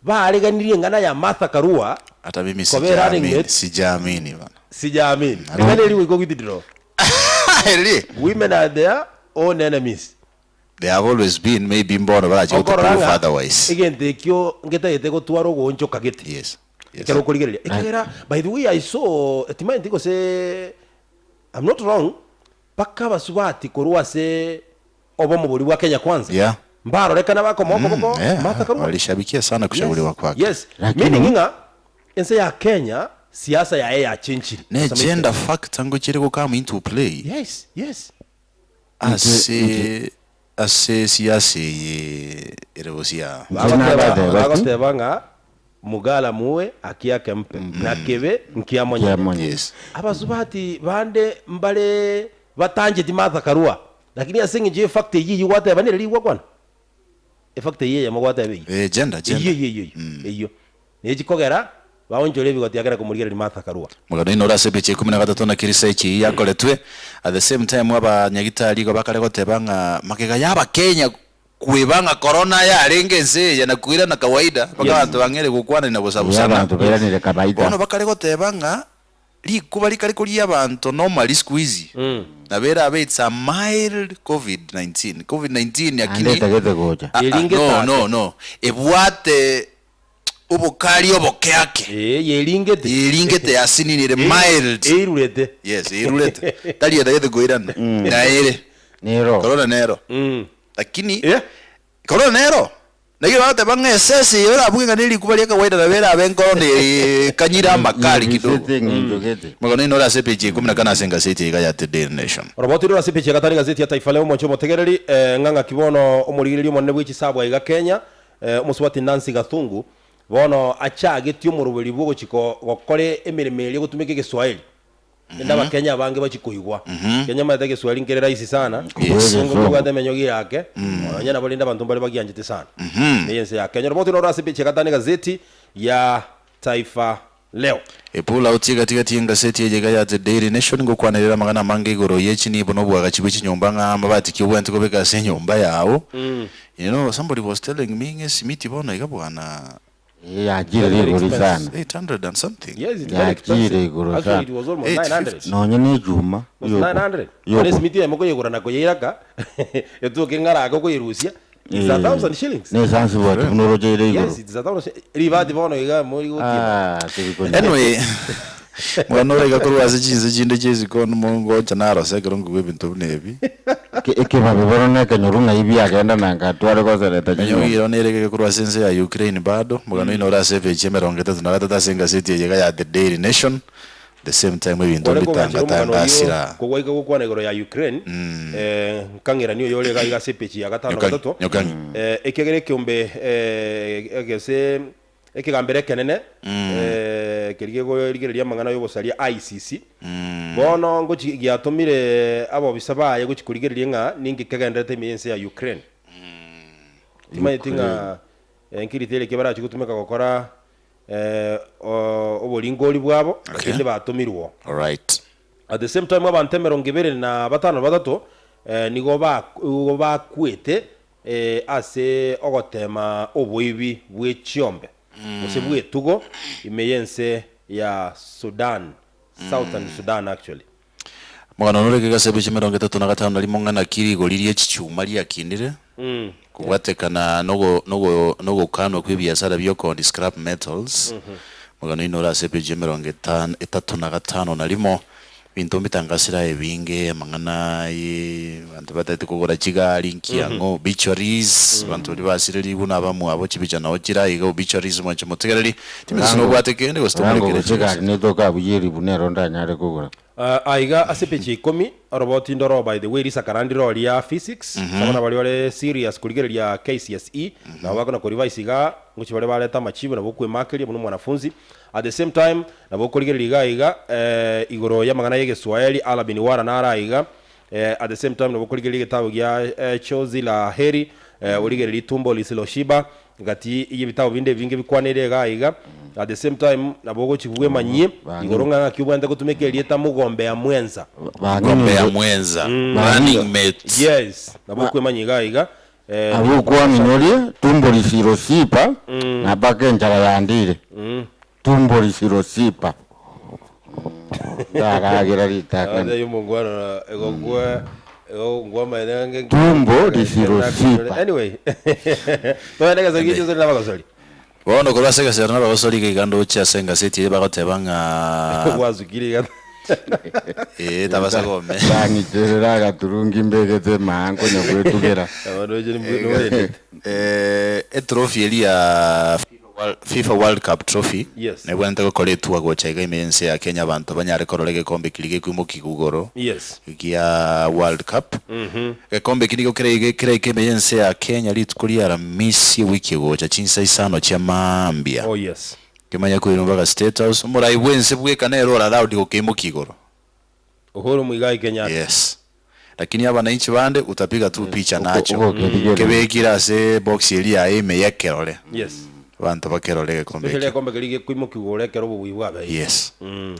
bareganirie eng'ana ya Martha Karua Hata mimi koba erunning sijaamini, mate, sijaamini bana. sijaamini. Eng'ana eria goika ogwithdraw. Eri. Women are their own enemies. They have always been, maybe mbono barache goto Okorora prove ng'a otherwise. egento ekio ngetagete gotwara ogoonchoka gete. Yes. Yes. Ekero okorigereria. Ekiagera by the way I saw timaeti gose I'm not wrong, mpaka abasubati korwa ase obomo boria bwa Kenya Kwanza Yeah. Mbarorekana bakomoa okoboko Yeah, Martha Karua. walishabikia sana kushauriwa kwake. Yes. Lakini- Meaning ng'a ense ya Kenya siasa yaye yachenchire. Ne To some extent. gender factor ngochire go come into play Yes, yes. ase ase siasa eye ere bosia. Nche nabateba ki? Bagoteba ng'a mugala muwe akiake mpe na kebe nkiamonyene. Kiamonye. Yes. Abasubati bande mbare batancheti Martha Karua lakini ase eng'encho y'efact eyio eyio gwateba nere rigwa kwana efact eyio eyemo gwateba eyio Eh, gender, eyio gender. eyio eyio eyio eyio nechikogera baonchore ebigoti akera komorigereria Martha Karua. Mogano ino ore ase epicha ikomi na gatato naki research eyio yakoretwe. At the same time abanyagitari igo bakare goteba ng'a magega ya abakenya kweba ng'a corona yarenge ense eye na koirana kawaida mpaka Yes. abanto bang'eire gokwanani na Buya gosabusana. abanto bairanire kawaida. Bono bakare goteba ng'a rikuba rikare koria abanto normally siku hizi nabo erabe it's a mild covid-19 covid-19 Ande lakini etagete gocha. Ah, ah, Eringete no ake. no no ebwate obokari oboke ake Ee, yeringete. yeringete yasinini ere mild Eirurete. yes eirurete tari etagete koirana naere Nero. corona nero Mm. lakini Eh? Korwa nero, naki bagoteba ng'a esese eye orabuge ng'a nerikuba ria kawaida nabo erabe enkoro na ekanyire amakari kidogo. Yebisete eng'encho gete. Mogono inore ase epeji ya ikomi na kane ase engaseti eye iga ya The Daily Nation. Oroboti rore ase epeji ya gatano egazeti ya Taifa Leo omonche omotegereri eh, ng'a ng'aki bono omorigereria omonene bwe chisabu aiga Kenya eh, omosubati Nancy Gathungu bono achagetie omoroberi bwogochi gokora emeremo eria gotumeka egeswahili Rende abakenya abange bachie koigwa. Kenya omanyete egeswahili nkere rahisi sana. Yes. Egesongo nkobwate emenyogi yake. Nonya nabo rende abanto mbare bagianchete sana. Neye ense ya Kenya. Oroboti noro ase epeji ya gatano egazeti ya Taifa Leo. Epull out egati gati y'engaseti eye iga ya The Daily Nation ngokwanerera amang'ana amange igoro ye chinibo na oboagachi bwe chinyomba ng'a amabati ki obwenerete kobeka ase enyomba yao. You know, somebody was telling me ng'a esimiti bono iga bwana Ee, yachire Very rigori expensive. sana. 800 and something. Yes, it's very Yachire expensive. igoro Actually, sana. it was almost 850. 900. Nonye ne echuma. Was 900. Ore esimiti eyemo koyegora na koyeiraka, etuoke ng'arake okoyerusia, it's a thousand shillings. Ne sansibuati buna orocheire igoro. Yes, it's a thousand shi- Ribati bono iga mori gotiena. Ah, tibikonya. Anyway, mwana ore iga korwa ase chinse chinde chia isiko ngocha narose ekero nkogwa ebinto buna ebi. Ekebabe bono na ekenyoru ng'ai biagenda na ngatware gosereta Onye chinyomba. oiro nere egeke korwa ase ense ya Ukraine bado, omogano oino ore ase epeji emerongo etato na gatato ase engaseti eye iga ya The Daily Nation, the same time ebinto Ore kogachera omogano oyio mbitangatangasira. kogwaika gokwana igoro ya Ukraine, eh, nkang'erania oyore iga iga ase epeji ya gatano Nyokangi, gatato, nyokangi. eh, ekiagera ekeombe eh, egese Ekegambero ekenene keria kegorigereria amang'ana y'obosaria ICC, bono ngochi giatomire abobisa baye gochia korigereria ng'a ninki kegendererete ime y'ense ya Ukraine. Timanyeti ng'a nkiriteria ki barachie gotumeka gokora oboringori bwabo, lakini batomirwe. Alright. At the same time abanto emerongo ebere na batano na batato nigo bakwete ase ogoteema oboibi bwe chiombe gose bw'etugo ime y'ense ya Sudan, Southern Sudan actually. Omogano nore kegasebu chimerongo etato na gatano na rimo ng'a naki rigori rie chichuma riakinire kobwatekana nogo nogo nogokanwa kw'ebiasara bi'okondi scrap metals. Omogano oino ore ase epeji emerongo etano etato na gatano na rimo. Ebinto mbitangasire aye ebinge, amang'ana aye abanto batagete kogora chigari nki ang'o, obituaries, abanto baria basirerigwe na abamwabo chibicha nao chire aiga obituaries mwanche motegereri, timanyeti gose nobwate kende gose Orango tomorekere gose egari chibesa. netoka abwo y'eribu nero ndanyare kogora. Aiga ase epeji ya ikomi, oroboti ndoro by the way risakara ndiro ria physics, ase abana baria bare serious korigereria KCSE, nabo bakona korevise iga, ngochia bare bareta amachibu nabo okwemakeria buna omwanafunzi. At the same time, nabo okorigereria iga aiga igoro y'amang'ana y'egeswaeri, Alabin Wara naro aiga, at the same time nabo okorigereria egetabu gia Chozi la Heri, origererie Tumbo Lisiloshiba, gati y'ebitabu binde ebinge bikwaneire iga aiga, at the same time nabo ogochia bwemanyie igoro ng'a ng'aki obwenerete gotumeka erieta Mugombea Mwenza. Mugombea Mwenza, running mate. Yes, nabo okwemanyia iga aiga. Abwo kwaminyorie tumbo lisirosipa, na mpaka enchara yandire. Tumbo lisirosipa. Ndaragera ritang'ani. Aye omongwana egokwa egokwa amaene Tumbo lisirosipa. Anyway, togende egesori giaito tore nabagosori. Bono korwa ase egesero nabagosori iga iga ndoche ase engaseti eye bagoteba ng'a Gwasukire iga. Eh, tabasa gome. Bang'icherera agaturungi mbegete emaa nkonya gwetugera. Abantu eche norendete. Eh, etrophy eria ya FIFA World- FIFA World Cup trophy Yes. nebwenerete gokora etua gocha iga ime y'ense ya Kenya abanto banyare korora egekombe keria gekoimokiwa igoro Yes. gia World Cup. Egekombe eki nigo kere keraike ime y'ense ya Kenya rituko ria Aramisi ewiki egocha chinsa isano chia mambia. Oh yes. Kemanye koirwa mpaka State House. Omorai bw'ense bweka nere ore allowed gokeimokia igoro. Uhuru Muigai Kenyatta. Yes. Lakini abananchi bande utapiga tu picha nacho. Ogokerigereria. Kebekire ase box eria yaye ime y'ekerore. Yes. Abanto bakerore egekombe Especially ekio. egekombe keria gekoimokiwa ore ekero obobui bwabeire. Yes.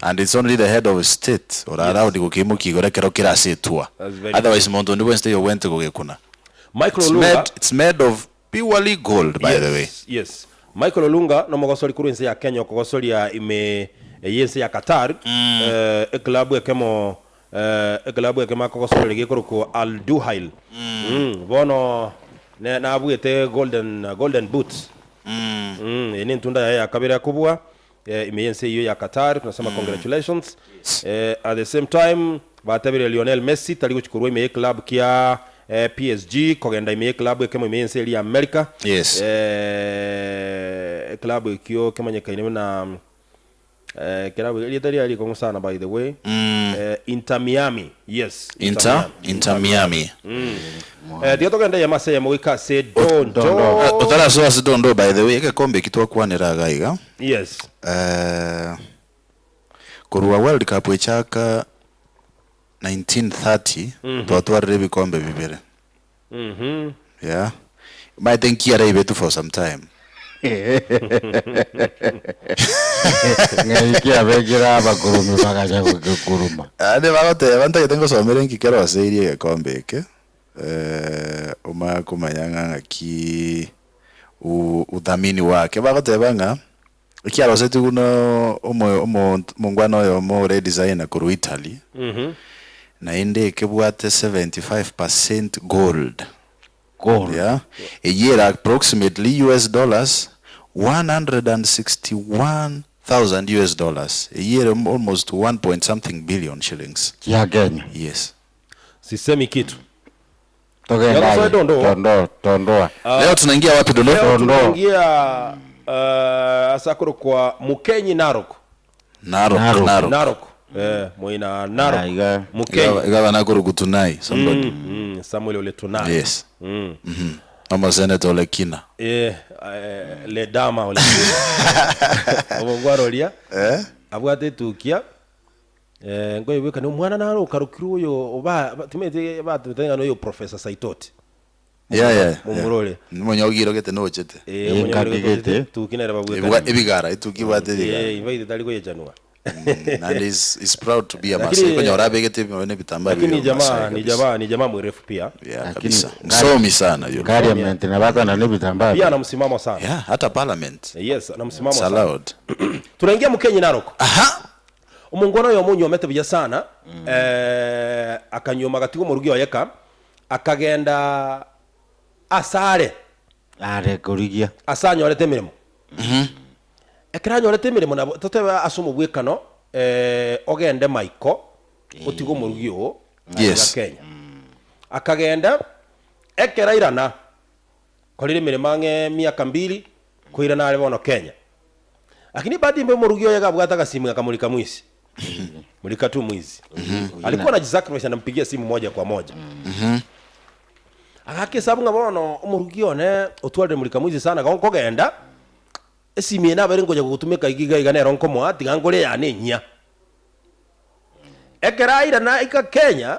And it's only the head of state ore allowed gokeimokia igoro ekero kere ase etua. That's very Otherwise monto onde bwensi taiyo obwenerete gogekuna. Michael It's Olunga. made, it's made of purely gold by the way. Yes, yes. Michael Olunga nomogosori korwa ense ya Kenya okogosoria ime y'ense ya Qatar eh, eclub ekemo eh, eclub ekemo akogosoreria gekorokwa Al Duhail mm. Bono ne, nabwete golden, golden boots mm. Eye nentunda yaye ya kabere akobua eh, ime y'ense eyio ya Qatar tunasema congratulations eh, at the same time batebire Lionel Messi tari gochi korwa ime y'eclub kia eh, PSG kogenda ime y'eclub ekemo ime y'ense eria ya America Yes. eh, eclub ekio kemanyekaine buna eh, kerabu erieta riaye rikong'u sana by the way mm. eh, Inter Miami yes Inter, Inter Miami. Eh, tiga togende eyemo ase eyemo goika ase Dondo. Dondo. Otarasoa ase Dondo by the way, egekombe eki twakwanera iga iga. Yes. Eh, korwa World Cup echaka 1930 twatwarire ebikombe bibere. Mhm. Yeah. Maete nkiara ibetu for some time. Ng'ai kiabekire abakurumi bagacha gokekuruma. Ande bagoteba ntagete ngosomere nki keroseirie egekombe eke eh, omanye komanya ng'a ng'aki u- uthamini wake bagoteba ng'a ekiarosetigwe buna omo- omo- omongwana oyomo ore designer korwa Italy Mhm. naende ekebwate 75% gold Gold. Yeah. Eyio ere approximately US dollars 161,000 US dollars. Eyio ere almost one point something billion shillings. Chia Kenya. Yes. Sisemi kitu. Togenda Yaani aye. Dondo. Dondo, tondoa. Leo tunaingia wapi Dondo? Leo Dondo. tunaingia uh, asa kwa Mukenyi Narok. Narok, Narok. Narok. Narok. Eh, moina Narok. Ah, iga. Mukenyi. Igaba igaba nakuru kutunai somebody. Mm, Samuel Ole Tunai. Yes. Mm. Mhm. Ama Senator Ole Kina. Eh, eh, le dama ole. Obogwaroria. Eh? Abwate etukia eh, nkoyebwekania omwana naro okarokirwe oyo oba ba- timanyete batebete ng'a noyo Professor Saitoti. Yeah, yeah. Momurore. Monyogirogete nochete. Eh, Eh, omonyaburogete nkakigete. tuki nere Ebiga- babwekania. Ebigara etuki bwate ebigara. Eh, invite tari koyechanua. And is is proud to be a Lakini- Masai. Kwenye orabegete bimene vitambaa Lakini vya jamaa Masai ni kabisa. jamaa ni jamaa mwerefu pia. Yeah, Lakini- kabisa. Msomi sana yule. Parliament na bakana n'ebitambaa. Pia ana msimamo sana. Yeah, hata parliament. Yes, ana msimamo It's sana. allowed. Tunaingia Mukenyi Narok. Aha. Omongwana oyo omonyuomete buya sana eh, akanyuoma agatiga omorugi oye ka akagenda asare Are korigia. ase anyorete emeremo ekero anyorete emeremo nabo totebe ase omobwekano eh, ogende maiko otige omorugi oo Yes. aiga Kenya akagenda ekero airana korire emeremo ang'e miaka mbili koirana are bono Kenya lakini bahati mbe omorugi oye gabwate agasimu gakamurika mwisi mulika tu mwizi alikuwa anajisacrifice anampigia simu moja kwa moja agaka esabu ng'a bono omorugi one otwarire mulika mwizi sana igo nkogenda esimi eye nabere ngocha gogotumeka iga iga iga nero nkomoa tiga nkore eyane enyia ekero airana aika Kenya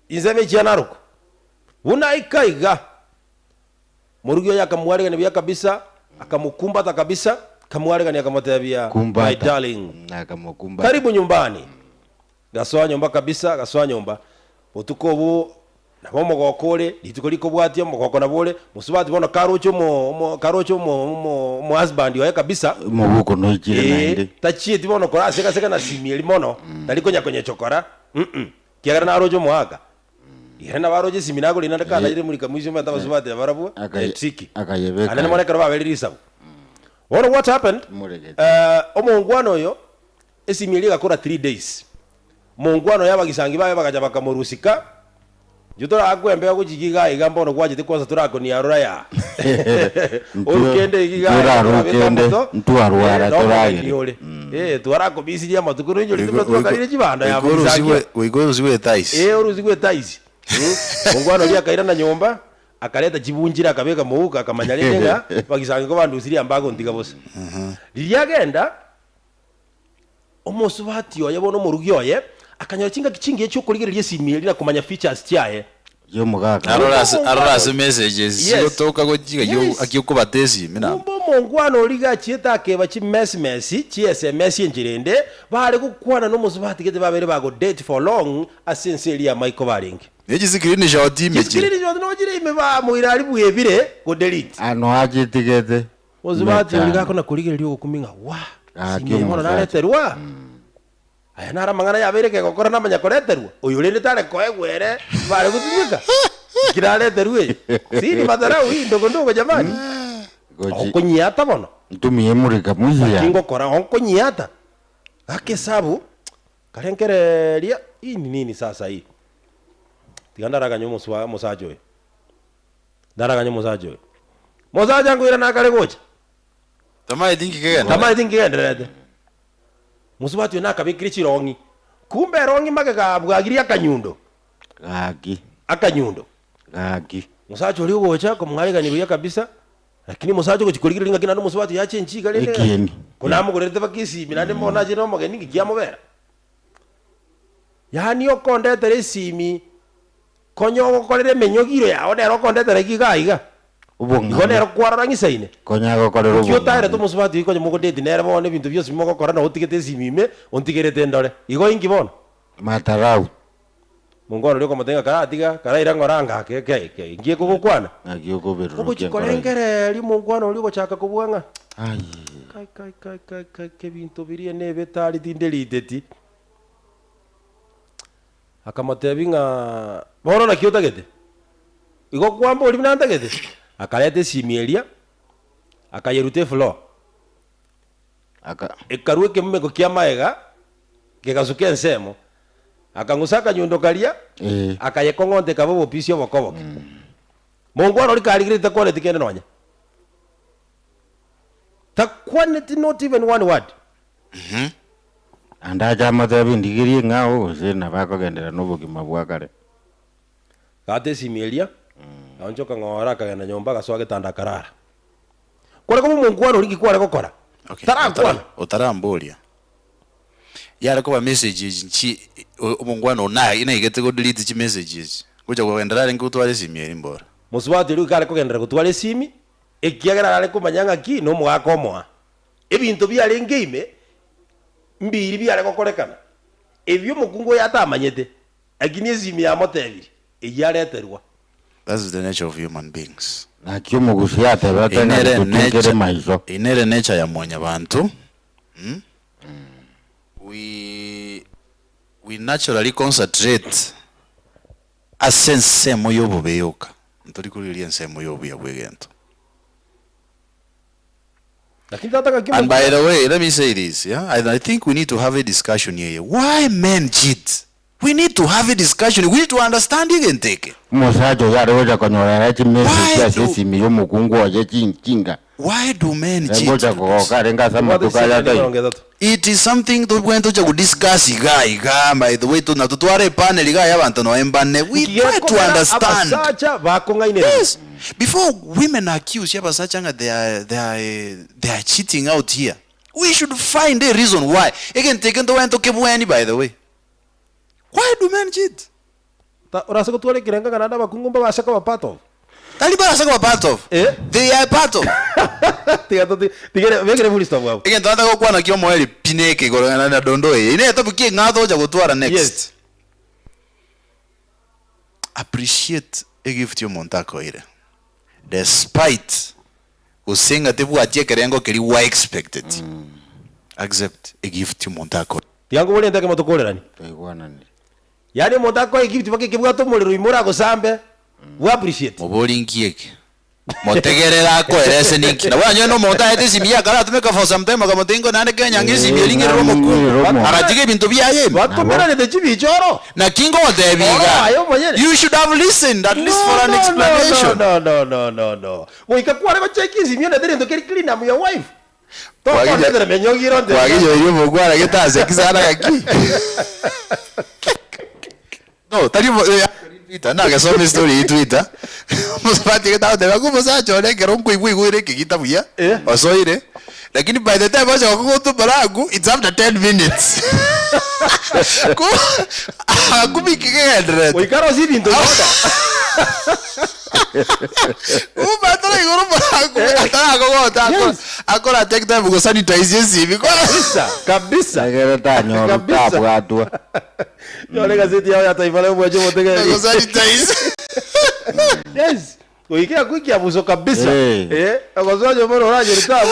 inse ebe Narok buna aika iga morugi oye akamwaregania buya kabisa akamukumbata kabisa akamwaregania akamotebia my Kumbata. darling Akamukumbata. karibu nyumbani gasoa nyomba kabisa gasoa nyomba botuko obo nabo omogoko ore rituko rikobwatia omogoko nabo ore mosubati bono karoche omo omo karoche omo omo omo husband oye kabisa Omobuko noichire Eh, naende. tachieti bono kora ase gaseka na simi eri mono tari konya konyechokora mm kiagera naroche omoaka ere nabo aroche esimi nagore naende kanaire morika mwisho omanyete abasubati barabwo Akaye- etricky akayebeka. Ande nabo ekero baberire risabu bono what happened Moregete. eh, omongwana oyo esimi eria egakora 3 days. Mongwana oye abagisangi baye bagacha bakamorusika, Intwe torakwe embeo gochika igaa iga mbono gwachete kwansa torakoniarora yaa. Orukende iga igaa iga torabeke amato, Ntwarwara eh, nomogeni toragere. ore. Eh, twarakomisirie amatuko noinyorete buna twakarire chibando ya bogisangi. Goika orusigwe etaisi. Eh, orusigwe etaisi. Mongwana oria akairana nyomba, akareta chibunchire akabeka mouko akamanya rende ng'a bagisangi kobandusirie amba agontiga bosa. Riria agenda, Omosubati oye bono omorugi oye akanyora chingaki chingiya chi'okorigereria esimi eria na komanya features chiaye. Y'omogaka. Arore ase arore ase messages Yes. chigotoka gochiga Yes. aki okobata esimi namba. Kumbe omongwana oria iga achiete akeba chimesmesi chi sms enchera ende bare gokwana nomosubati gete babere bago date for long ase ense eria ya Michael barenge. Ne chiscreenshot ime chire. Chiscreenshot nochire chire ime bamoira aria bwebire go delete. Ano achitigete. Mosubati oria Mechando. gakona korigereria ogokumia ng'a waa, Gaki simi eye bono omosacha. nareterwa? Aya naro amang'ana yabeire kegokora namanya koreterwa? Oyo rende tare koegwa ere bare gotumeka? Nki nareterwa eye? Si ni madharau hii ndogo ndogo jamani? Gochi Okonyiata bono. ntumie emurika Naki muya. ngokora okonyiata. Gaka esabu karengereria hii ni nini sasa hii? Tiga ndaraganye omoswa omosacha oyo. Ndaraganye omosacha oyo. Mosacha nkoirana akare gocha. Tamaeti nki kegendererete. Tamaeti nki kegendererete. Mosubati oyo nakabekire chirong'i. Kumbe erong'i magega abwagirie akanyundo. Gaki. Akanyundo. Gaki. Mosacha oria ogocha komwarigania buya kabisa, lakini omosacha ogochia korigereria ng'aki naende omosubati oyo ache enchiga rende ng'aki. Ekieni. Konamogorerete mpaka esimi naende bono ache nomogeni ng'iki amobera. Yaani okondetera esimi. Konya ogokorera emenyogiro yao nere okondetera iga iga. Igo Obong'aini. nere kwarora ng'isaine. Konya agokorera Nki otaerete obong'aini. omosubati oyio konya mogodeti nere bono ebinto bionsi mogokora na otigete esimi ime ontigerete ndore. Igo inki bono? Matarau. Mongwana oria okomotebia ng'a karatiga karaira ng'ora ngake ke ke inki ekogokwana? Ng'aki okoberurukia Ogochia enkoro eye. korengereria omongwana oria ogochaka kobua ng'a Aye. kai kai kai kai kai ebinto biria nebetari tinderiteti. Akamotebia ng'a bono naki otagete? Igo kwamboria buna ntagete? Akareta esimi eria, akayeruta efloor, Aka. ekarua ekemumeko kia magega, kegasuka ensemo, akang'usa akanyundo karia, Eh. akayekong'onta ekaba obopisi obokoboke. Mongwana oria karigereti takwaneti kende nonya. Takwaneti not even one word. Naende ache amoteebie, Ndigerie ng'ao, gose nabo akogenderera nobogima bwa kare. Gata esimi eria, agaonchoka ng'ora akagenda nyomba agasoa getanda akarara. Kware koba omonkwana oria nki kware gokora? Okay, Tarakwana. otara otaramboria yare koba message echi nchi omongwana oo na naigete go delete chi message echi gocha kogenderera arenge gotwara esimi eri mbora. Mosubati oria goika are kogenderera gotwara esimi, ekiagera arare komanya ng'aki nomogaka omoa. Ebinto biarenge ime mbiri biare gokorekana, ebio omokungu oyo atamanyete, lakini esimi yamotebirie, eyio areterwa. That's the nature of human beings. Naki omogusi atebete ng'a Inere ritutunkere nature, maiso. inere nature ya mwanyabanto mm? We, we naturally concentrate ase ensemo y'obobe yoka, ntori korigereria ensemo y'obuya bw'egento. Lakini tata gaki And by omokungu the way, let me say this, yeah? I, I think we need to have a discussion here. Why men cheat? We need to have a discussion. We need to understand egento eke. Omosacha oyo are gocha konyora ere chimessage Why ase do esimi y'omokungu oye chinchinga. why do men Ere cheat? ngocha kogoka arenge ase obwate amatuko aya chisemi taiyo. emerongo etato. It is something tobwenerete tocha kodiscuss iga iga by the way to na totware epanel iga ya abanto noe mbane we Nki try to gekogera understand. abasacha bakong'ainereria? Yes, before women accuse abasacha ng'a they are, they are, they are cheating out here we should find a reason why egento eke ntobwenerete tokebweni by the way why do men cheat? Ta orase gotwara ekerengo ng'a naende abakungu mbabase koba part of. Tari barase koba part of, Eh? they are part of. Tiga toti tigere bekere full stop abwo. Egento nataka gokwana kia omoerio pi neke igoro na na dondo eye. Ine etopic eng'ao togocha gotwara next. Yes. Appreciate egift omonto akoeire despite gose ng'a tebwati ekerengo keria gwa expecteti. Accept egift omonto akoeire. Tiga nkoborie ntake motokoreranie. Twaigwananire. Yaani omonto akoe egift mpaka ekebwate omorero ime oragosambe, bwa appreciate. Mobori nki eke? Motegerere akoerese ninki. Nabo onye nomonto aete esimi ye akaratumeka for some time akamotebia ingo naende Kenya ng'a esimi eria ng'erere omokungu. Agatiga ebinto biaye ime. Batomeranete chibicha oro. Naki ngogotebia Oro iga, aye omonyene. you should have listened at least for an explanation. No, no, no, no, no. Goika kware gocheki esimi onete rento keri clean am your wife. Tokondetera menyogi ire ontebie. Kwaginyoirie omokwana gete aseki sana gaki. No, tari omo eh, actually Twitter, nagesoma estory eyio Twitter, omosubati egete agoteba ng'a omosacha one ekero nkoigwa oigwere ekegita buya, Eh. osoire, lakini by the time acha gokogotua omorango, it's after 10 minutes. Ko, kumbe kegendererete. Goika arosie ebinto in order. Kumbe ataraigora omorango, atarakogota, akora Yes. akora take time gosanitize esimi. Kabisa, kabisa. Egere tanyorwa Kabisa. tabwatwa. Nyora egazeti yao ya Taifa Leo mwanche omotegereri. Gosanitize. Yes. Goika akwe ekiabuso kabisa. Eh. Eh, ogosoa nyomba ore oranyore tabu.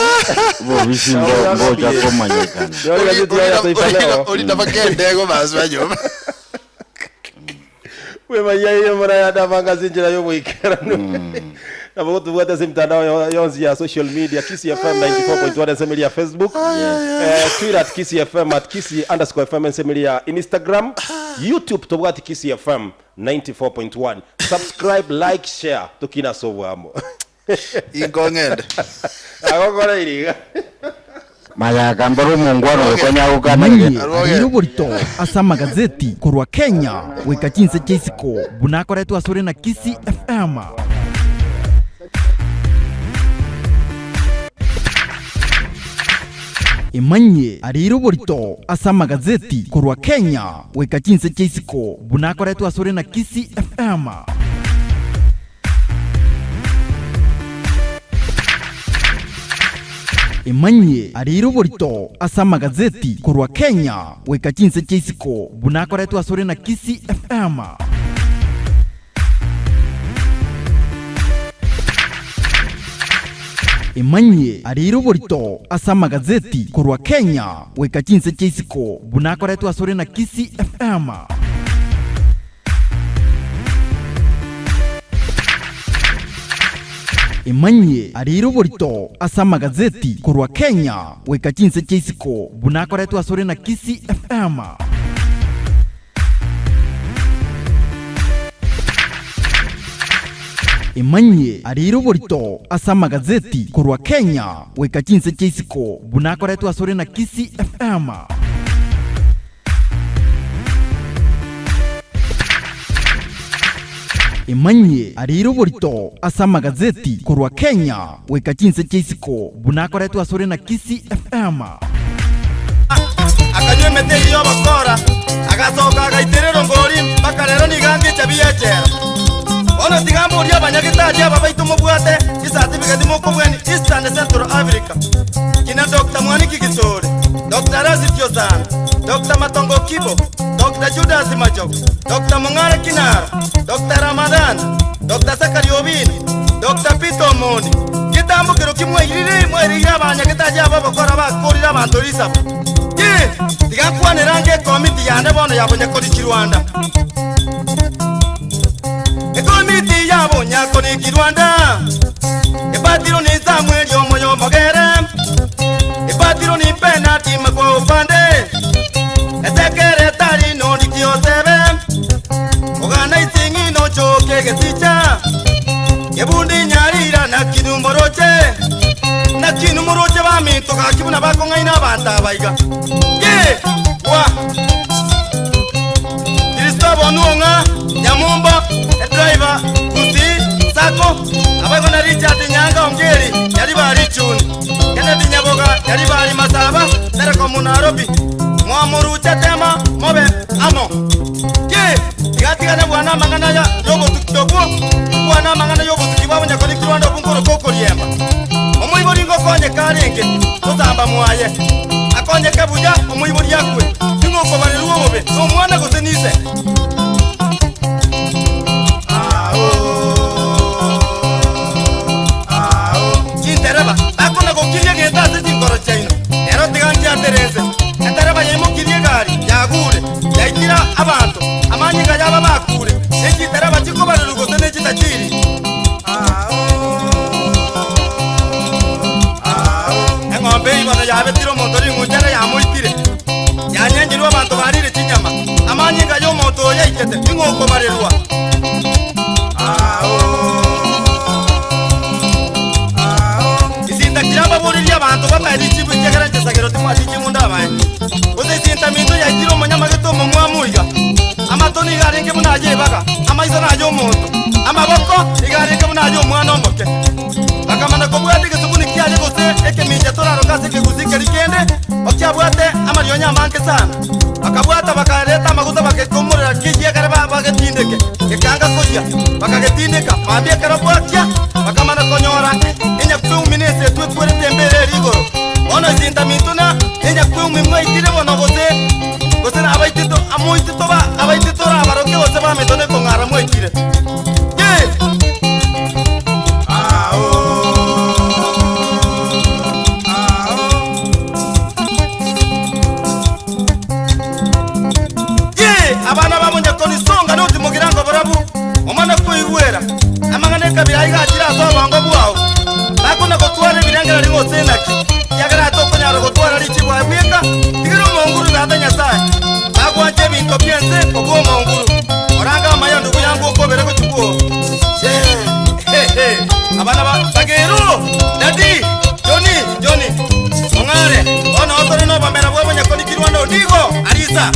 Obobisi mbo- mbocha komanyekana. Nyora egazeti yao ya Taifa Leo. Orina mpaka endego basoa nyomba. Wemanyia iyo murayandamanga ase enchera y'oboikeranu. Nabo gotobwate ase emitandao yonsi ya social media Kisii FM 94.1 ensemo eria ya Facebook, Twitter at Kisii FM at Kisii underscore FM ensemo eria ya Instagram, YouTube tobwate Kisii FM 94.1. Subscribe, like, share tokina ase obwamo. Inkong'ende. Agokora iriga. Mayaka mbare omongwana oyo konya agokana Manyie gete. arire oborito ase amagazeti korwa Kenya goika chinse chia isiko buna akoretwe asore na Kisii FM. Emanyie arire oborito ase amagazeti korwa Kenya goika chinse chia isiko buna akoretwe asore na Kisii FM. Emanyie arire oborito ase amagazeti korwa Kenya goika chinse chia isiko buna akoretwe asore na Kisii FM. Emanyie arire oborito ase amagazeti korwa Kenya goika chinse chia isiko buna akoretwe asore na Kisii FM. Emanyie arire oborito ase amagazeti korwa Kenya goika chinse chia isiko buna akoretwe asore na Kisii FM. Emanyie arire oborito ase amagazeti korwa Kenya goika chinse chia isiko buna akoretwe asore na Kisii FM. Emanyie arire oborito ase amagazeti korwa Kenya goika chinse chia isiko buna akoretwe asore na Kisii FM. Akanywa emete eyio y'obokora, agasoka agaiterera ongori mpaka rero nigo angecha buya echela. Bono tiga mborie abanyagitari aba baito mobwate chicertificate mokobweni East and Central Africa, kina Doctor Mwaniki Gisore, Doctor Rasiti Osano, Doctor Matongo Kibo, Doctor Judas Majogo, Doctor Mong'are Kinaro, Doctor Ramadhan, Doctor Sakari Obino, Doctor Peter Omondi. Getambokero ki mwairire mwaereire abanyagitari aba abokora bakorire abanto risabu? Ki? Tiga nkwanere ange ekomiti yane bono ya Bonyakoni Kirwanda. Ekomiti ya Bonyakoni Kirwanda ebatirwe ni Samueli omoyo omogere, ebatirwe ni Benard Makwa Opande, esekeretari Noriki Osebe, Ogana Ising'i nochoke egesicha, Ebundi Nyarira na Kinu Moroche, na Kinu Moroche baminto gaki buna bakong'aina abanto aba iga. Ki? Gwa! Kristo Bonuong'a, Nyamumbo, edriver, Gusii, Sacco, abaiko na Richard Nyanga Ongeri, Nyaribari Chuni, Kennedy Nyaboga, Nyaribari Masaba, Terekomu Nairobi, Mwamoruche Tema, Mobe, Amo. Ki? Tigatigane bwana amang'ana ya y'obotuki obwo, bwana amang'ana y'obotuki bwa Bonyakoni Kirwanda obwo nkoroka okoriemba. Omoibori ngokonyeka arenge, gosamba mwaye. Akonyeke buya, omoibori akwe. Ning'o okobarerwa obobe, nomwana gose nise? Chintereba, bakona gokiria egento ase chinkoro chiaino. Ero tiga nchiatere ense. Etereba yaimokirie egari, yagure, yaitire abanto, amanyinga yabo bakure, ne chintereba chikobarerwa gose ne chitachiri. yabetire omonto ring'unchara yamoitire. Yanyenchirwe abanto barire chinyama. Amanyinga y'omonto oyo yaitete, ning'o okobarerwa? Isinta kira mbaboririe abanto babae richibu ekiagera inche Sagero timwati ching'undo abae. Gose isinta minto yaitire omonyamagete omomwamu iga. Amato nigo arenge buna ay'ebaga, amaiso nay'omonto, amaboko nigo arenge buna ay'omwana omoke. Bakamanya kobwata egesuguni kiaye gose ekemincha toraroke ase ekegusii keria kende, okiabwate amarionya amange sana. Bakabwata bakareta amaguta bagekomorera keyia ekero bagetindeke, gekanga koyia, bakagetindeka. Mambia ekero bwakia, bakamanya konyora enyakweumi nesetwe ekwerete embera eria igoro. Bono isintaminto na enyakweumi mwaitire bono gose gose nabaitito amoitito ba abaitito orabaroke gose baminto nekong'ara mwaitire. Ye! Ye! Abana ba monyakoni songa notimogira ngoborabu, omana koigwera amang'ana ekabira aiga achire ase obongo bwao. Bakona gotwara ebirengererio gose naki, ekiagera tokonyara gotwara richibu aye bweka, tigera omonguru Tata Nyasae. Bagwancha ebinto bi'ense kobua omonguru. Orange amaya ndugu yangu okobere gochia bwoo. Che! Abana ba Sagero, Daddy, Johnny, Johnny, Ong'are, bono otore nobomera bwa bonyakoni Kirwanda Odigo, Arisa.